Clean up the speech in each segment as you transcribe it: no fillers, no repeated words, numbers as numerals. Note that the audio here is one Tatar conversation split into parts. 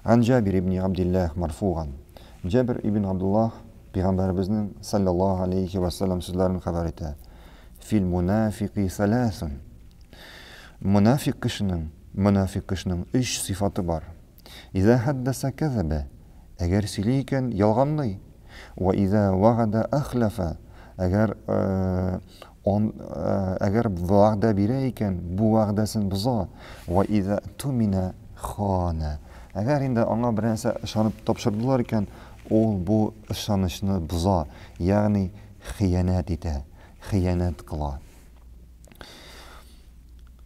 Ан Җабир ибн Габдиллаһ марфуган. Җабир ибн Абдуллаһ пәйгамбәребезнең саллаллаһу алейхи ва саллям сүзләрен хәбәр итә. Фил мунафики саласун. Мунафик кешенең, мунафик кешенең өч сыйфаты бар. Иза хаддаса казаба. Әгәр сөйли икән, ялганлый. Ва иза вагада ахлафа. Әгәр он, әгәр вәгъдә бирә икән, бу вәгъдәсен боза. Ва иза тумина хана. Әгәр инде аңа бер нәрсә ышанып тапшырдылар икән, ул бу ышанычны боза, ягъни хыянәт итә, хыянәт кыла.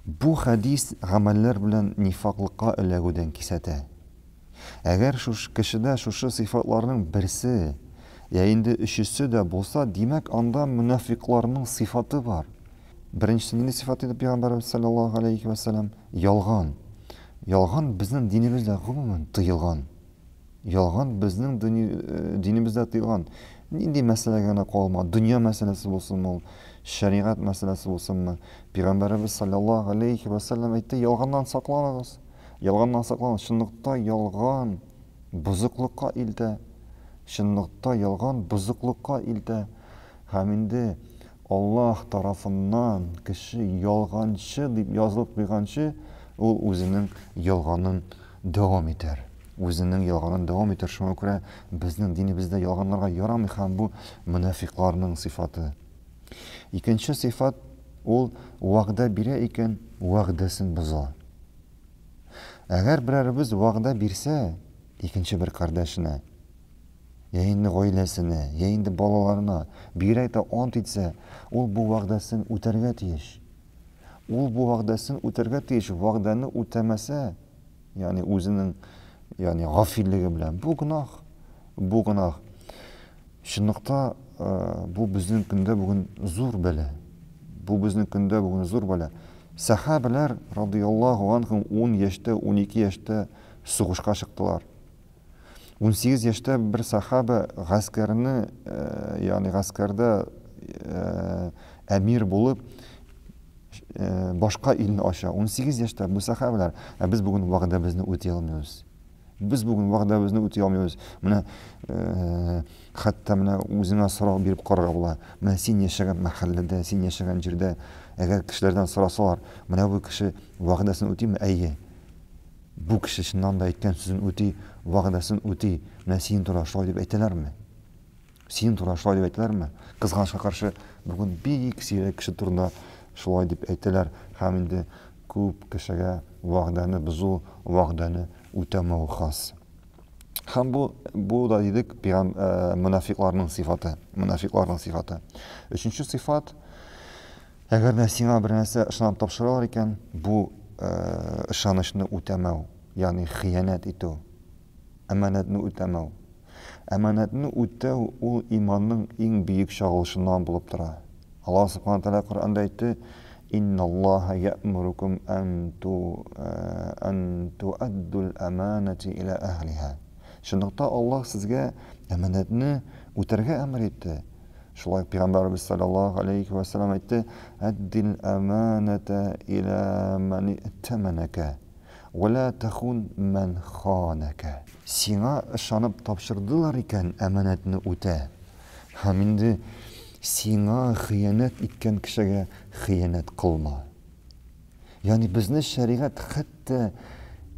Бу хәдис гамәлләр белән нифаклыкка эләгүдән кисәтә. Әгәр шуш кешедә шушы сыйфатларның берсе, я инде өчесе дә булса, димәк, анда мөнафикъларның сыйфаты бар. Беренчесе нинди сыйфат диде Пәйгамбәребез саллаллаһу алейхи ва сәлләм? Ялган. Ялган безнең динебездә гомумән тыелган. Ялган безнең динебездә тыелган. Нинди мәсьәләгә генә калма, дөнья мәсьәләсе булсынмы ул, шәригать мәсьәләсе булсынмы. Пәйгамбәребез саллаллаһу алейхи ва сәлләм әйтте, ялганнан сакланыгыз. Ялганнан сакланыгыз. Чынлыкта ялган бозыклыкка илтә. Чынлыкта ялган бозыклыкка илтә. Һәм инде Аллаһ тарафыннан кеше ялганчы дип язылып куйганчы, ул үзенең ялганын дәвам итәр. Үзенең ялганын дәвам итәр. Шуңа күрә безнең динебездә ялганларга ярамый һәм бу мөнафикларның сыйфаты. Икенче сыйфат ул вәгъдә бирә икән, вәгъдәсен боза. Әгәр берәребез вәгъдә бирсә, икенче бер кардәшенә, я инде гаиләсенә, я инде балаларына, бигрәк тә ант итсә, ул бу вәгъдәсен үтәргә тиеш. Ул бу вәгъдәсен үтәргә тиеш. Вәгъдәне үтәмәсә, ягъни үзенең ягъни гафиллеге белән, бу гөнаһ, бу гөнаһ. Чынлыкта бу безнең көндә бүген зур бәла. Бу безнең көндә бүген зур бәла. Сәхабәләр радияллаһу анхум 10 яшьтә, 12 яшьтә сугышка чыктылар. 18 яшьтә бер сахаба гаскәрне, ягъни гаскәрдә әмир булып, башка илне ача. 18 яшьтә бу сахабалар, ә без бүген вәгъдәбезне үти алмыйбыз. Без бүген вәгъдәбезне үти алмыйбыз. Менә хәтта менә үзеңә сорау биреп карарга була. Менә син яшәгән мәхәлләдә, син яшәгән җирдә, әгәр кешеләрдән сорасалар, менә бу кеше вәгъдәсен үтиме? Әйе. Бу кеше чыннан да әйткән сүзен үти, вәгъдәсен үти. Менә синең турында шулай дип әйтәләрме? Синең турында шулай дип әйтәләрме? Кызганычка каршы, бүген бик сирәк кеше турында шулай дип әйтәләр һәм инде күп кешегә вәгъдәне бозу, вәгъдәне үтәмәү хас. Һәм бу, бу да дидек, пигам, э, монафикларның сыйфаты, монафикларның сыйфаты. Өченче сыйфат, Әгәр дә сиңа бер нәрсә ышанып тапшыралар икән, бу ышанычны үтәмәү, ягъни хыянәт итү, әманәтне үтәмәү. Әманәтне үтәү ул иманның иң бөек чагылышыннан булып тора. Аллаһ Субхана Тәгалә Коръәндә әйтте, Инналлаһа я'мурукум ан ту ан туаддул аманати иля әһлиһа. Чынлыкта Аллаһ сезгә әманәтне үтәргә әмер итте. Шулай ук Пәйгамбәребез саллаллаһу алейхи ва саллям әйтте: "Әддил аманата иля ман иттаманака, ва ла тахун ман ханака." Сиңа ышанып тапшырдылар икән, әманәтне үтә. Һәм инде сиңа хыянәт иткән кешегә хыянәт кылма. Ягъни безне шәригать хәтта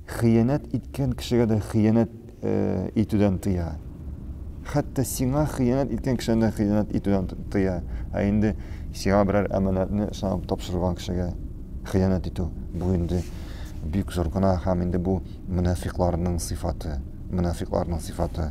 хыянәт иткән кешегә дә хыянәт э, итүдән тыя. Хәтта сиңа хыянәт иткән кешедән дә хыянәт итүдән тыя. Ә инде сиңа берәр әманәтне ышанып тапшырган кешегә хыянәт итү бу инде бик зур гөнаһ һәм инде бу мөнафикларның сыйфаты. Мөнафикларның сыйфаты.